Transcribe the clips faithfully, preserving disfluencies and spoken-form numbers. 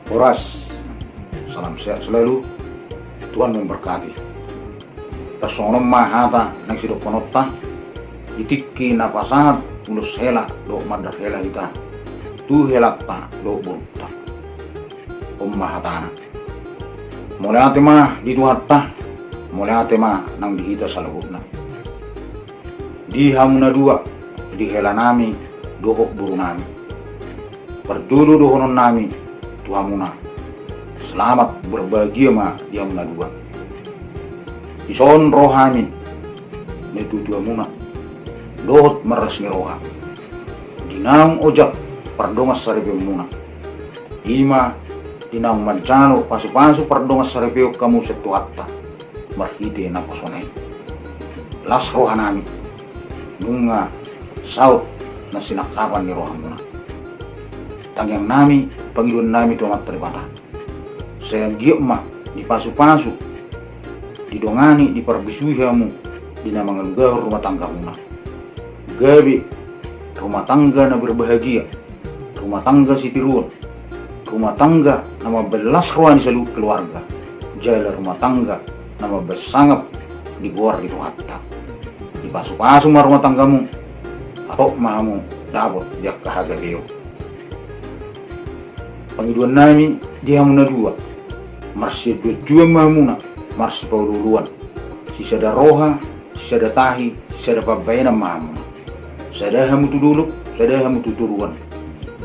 Horas, salam sehat selalu, Tuhan memberkati. Tarsongon on ma hata na sidohononta, di tingki na pasahat ulos hela dohot mandar hela hita tu helanta dohot borunta. On ma hatana. Mauliate ma di Tuhanta, mauliate ma nang di hita saluhutna. Di hamu na dua, di helanami dohot borunami. Parjolo dohononnami tu hamuna, selamat berbahagia ma di hamu na dua. Dison ro hami natuatuamuna dohot marlas ni roha di naung ojak pardongansaripeonmuna. I ma di naung manjalo pasupasu pardongansaripeon hamu sian Tuhanta marhite naposona i. Las rohanami nunga saut na sinangkapan ni rohamuna. Tangiangnami, pangidoannami tu Amanta Debata, sai anggiat ma dipasupasu, didongani, diparbisui hamu di na mangalugahon rumah tanggamuna. Gabe rumah tangga na berbahagia, rumah tangga sitiruon, rumah tangga na mambahen las roha ni saluhut keluarga, jala rumah tangga na mambahen sangap di goar ni Tuhanta. Dipasupasu ma rumah tanggamu, hatop ma hamu dapot di angka hagabeon. Pangidoannami di hamu na dua, marsianjuanjuan ma hamuna, marsipaolooloan, sisada roha, sisada tahi, sisada pambahenan ma hamuna. Sada hamu tu dolok, sada hamu tu toruan.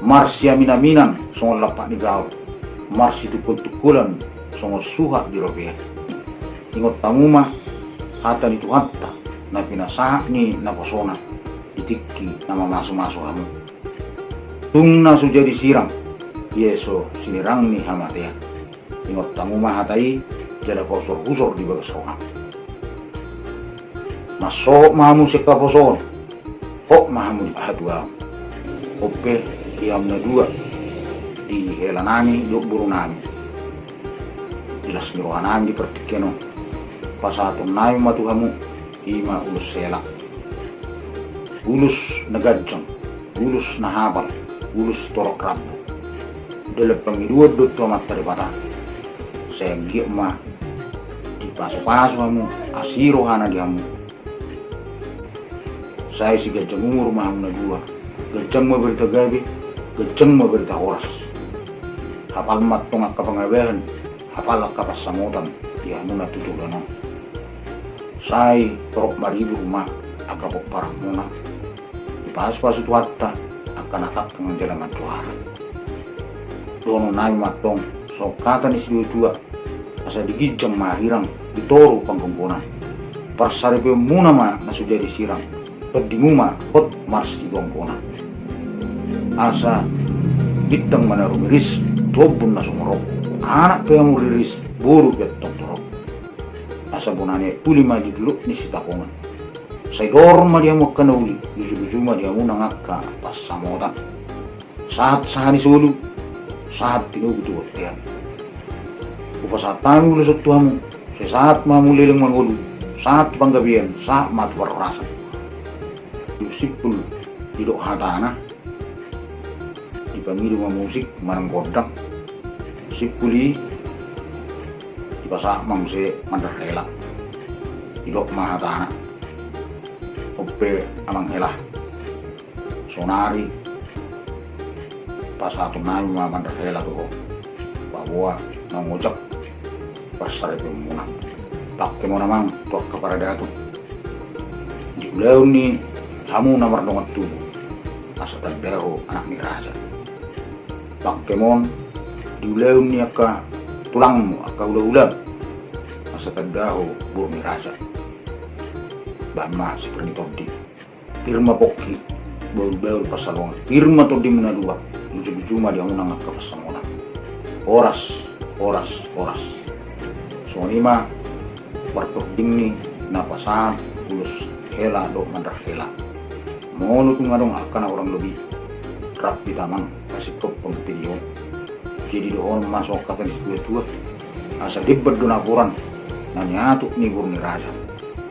Marsiaminaminan songon lampak ni gaol, marsitungkoltungkolan songon suhat di robean. Ingot hamu ma hata ni Tuhanta na pinasahat ni naposona di tingki na mamasumasu hamu. Tung na so jadi sirang, ia so sinirang ni hamatean. Ingot hamu ma hata i, jala pahusorhusor di bagas roham. Mansohot ma hamu sian haposoon, hot ma hamu di hatuaon. On pe di hamu na dua, di helanami dohot borunami, di las ni rohanami di partingkian on, pasahatonnami ma tu hamu, i ma ulos hela. Ulos na ganjang, ulos na hapal, ulos torop rambu. Dalan pangidoan do tu Amanta Debata. Sai anggiat ma dipasupasu hamu, asi rohana di hamu. Sai siganjang umur ma hamu na dua. Ganjang ma barita gabe, ganjang ma barita horas. Hapal ma antong angka pangabahan, hapal angka pansamotan di hamu na tutulan on. Sai torop maribur ma angka pomparanmuna. Dipasupasu Tuhanta angka na tangkang jala manjoharan. Dohononnami ma antong songon hata ni situatua, asa di ginjang ma hirang, di toru panggonggonan. Parsaripeonmuna ma na so jadi sirang, tondimu ma hot marsitonggonan. Asa bintang ma na rumiris tu ombun na sumorop, anak pe hamu riris, boru pe antong torop. Asa bona ni aek puli ma di dolok ni Sitapongan. Sai dor ma di hamu angka na uli, luju-luju ma di hamu nang angka pansamotan. Sahat saha ni solu, sahat tinogu tu bontean. Hupasahat hami ulos on tu hamu, sai sahat ma hamu leleng mangolu, sahat tu panggabean, sahat ma tu parhorasan. Ulos simpul didok hatana, dipangido ma musik manang gondang. Simpul i dipasahat ma muse mandar hela. Didok ma hatana. On pe amang hela, sonari pasahatonnami ma mandar hela tu ho, paboa naung ojak parsaripeonmuna. Pangke ma on amang tu angka paradaton, di ulaon ni hamu na mardongan tubu, asa tanda ho anak ni raja. Pangke ma on di ulaon ni angka tulangmu, angka hulahulam, asa tanda ho boru ni raja. Bahen ma sipir ni tondi, pir ma pongki, bahulbahul pansalongan, pir ma tondimu na dua, luju-luju ma di hamu nang angka pansamotan. Horas, horas, horas. Songon i ma partording ni na pasahat ulos hela dohot mandar hela. Molo tung adong angka na hurang lobi, rap hita ma pasingkophon video. Jadi dohonon ma songon hata ni situatua, asa demban do napuran na niatuk ni boru ni raja.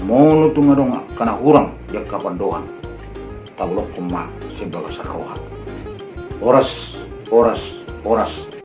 Molo tung adong angka na hurang di angka pandohan, tabolongkon ma sian bagasan roha. Horas, horas, horas.